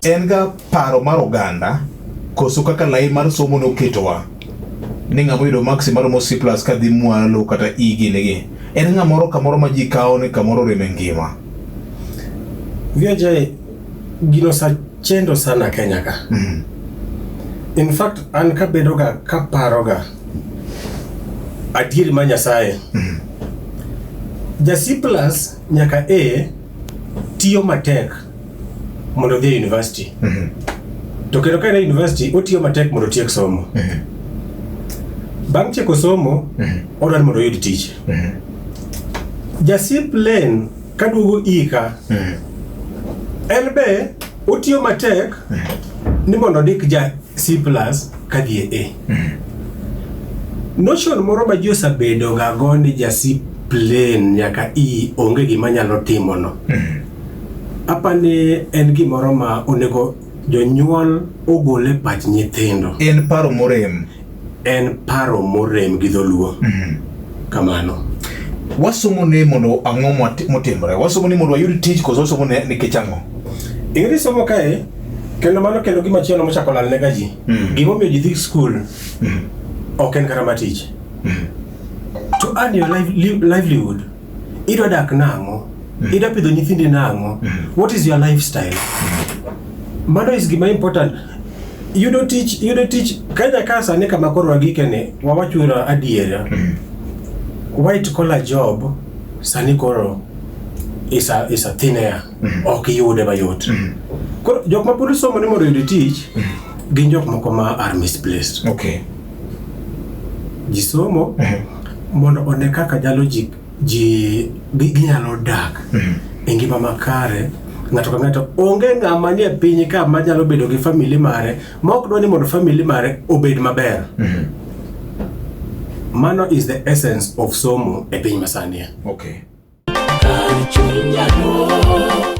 En ga paro mar oganda koso kaka lai mar somo noketowa ni ng'ama oyudo maksi maromo C plus kadhi mwalo kata E gini gi en ng'amoro kamoro ma ji kawo ni kamoro orem e ngima. VJ gino osachendo sana Kenya ka. In fact an kabedo ga kaparo ga adieri mar Nyasaye. Ja C plus nyaka A tiyo matek mondo odhi e university. To kendo ka en e university otiyo matek mondo otiek somo. Bang' tieko somo, odwaro ni mondo oyud tich. Ja C plain kaduogo ika, en be otiyo matek ni mondo ondik ja C plus kadhi e A. Notion moro ma ji osebedo ga go ni ja C plain nyaka E onge gima nyalo timo no. Apani en gimoro ma onego jonyuol ogol e pach nyithindo. En paro morem. En paro morem gi dholuo. Kamano. Wasomo ni mondo ang'o motimore? Wasomo ni mondo wayud tich koso wasomo ne nikech ang'o? Ing'e ni somo kae kendo mano kendo gima chielo mochako lal ne ga ji. Gimomiyo ji dhi skul ok en kata matich. To earn your livelihood. Idwa dak nang'o? Idwa pidho nyithindi nang'o? What is your lifestyle? Mano is gima important. Yudo tich Kenya ka sani kama koro wagike ni wawachura adiera. White collar job sani koro is a thin air. Ok iyude mayot. Koro jok ma pod somo ni mondo oyud tich gin jok moko ma are misplaced. Ji somo mondo one kaka nyalo ji ginyalo dak e ngima makare ng'ato ka ng'ato onge ng'ama nie piny ka manyalo bedo gi family mare ma ok dwa ni mondo family mare obed maber. Mano is the essence of somo e piny masani. Okay. Kar chuny jaluo.